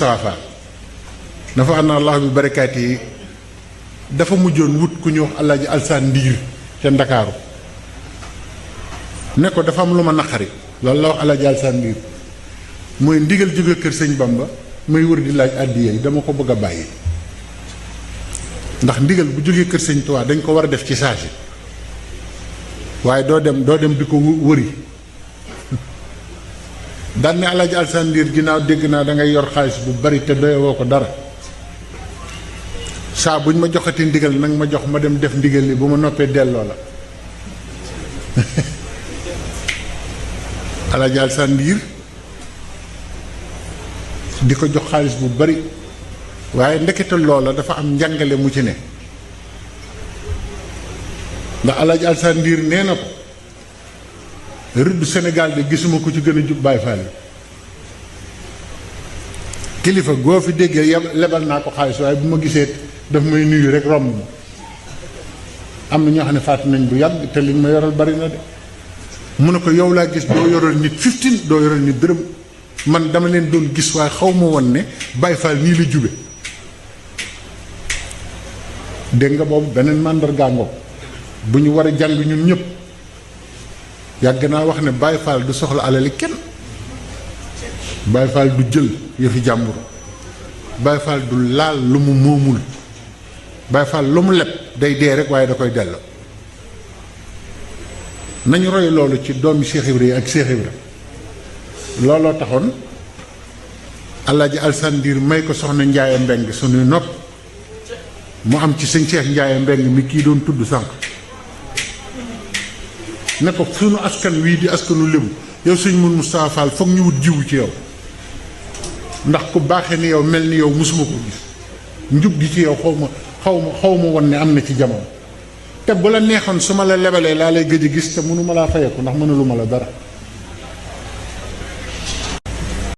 Moustapha Fall dafa am na allah bi barakaat yi dafa mujjoon wut ku ñu wax Alaaji Alsaan Ndiir ca Ndakaaru ne ko dafa am lu ma naqari loolu la wax Alaaji Alsaan Ndiir mooy ndigal jóge kër sëñ Bamba may wër di laaj àddiya yi dama ko bëgg a bàyyi ndax ndigal bu jógee kër sëñ Tuubaa dañ ko war a def ci saasi waaye doo dem di ko wëri daan ne Alaaji Alsaan Ndiir ginnaaw dégg naa da ngay yor xaalis bu bari te doyewoo ko dara saa buñ ma joxati ndigal nag ma jox ma dem def ndigal li bu ma noppee delloo la Alaaji Alsaan Ndiir di ko jox xaalis bu bari waaye ndekete loola dafa am njàngale mu ci ne ndax Alaaji Alsaan Ndiir nee na ko rëdd Sénégal de gisuma ko ci gën a jub Baay Faal yi kilifa goo fi déggee lebal naa ko xaalis waaye bu ma gisee daf may nuyu rek romb ma am na ñoo xam ne faatu nañ bu yàgg te liñ ma yoral bari na de mu ne ko yow laa gis doo yoral nit 15 doo yoral nit dërëm man dama leen doon gis waaye xaw ma woon ne Baay Faal nii la jube dégg nga boobu beneen màndargaa ngoog bu ñu war a jàng ñun ñëpp yàgg naa wax ne Baay Faal du soxla alali kenn Baay Faal du jël yëfi jàmbur Baay Faal du laal lu mu moomul Baay Faal lu mu leb day dee rek waaye da koy delloo nañu roy loolu ci doomi Cheikh Ibra yi ak Cheikh Ibra looloo taxoon Alaaji Alsaan Ndiir may ko soxna Njaaye Mbeng suñuy nopp mu am ci sëñ Cheikh Njaaye Mbeng mi kii doon tudd sànq ne ko sunu askan wii di askanu lébu yow sëñ mun Moustapha Fall foog ñu wut jiwu ci yow ndax ku baaxee ni yow mel ni yow mosuma ko gis njub gi ci yow xaw ma won ne am na ci jamono te bu la neexoon su ma la lebalee laa lay gëj a gis te mënuma laa fayeeku ndax mënuluma la dara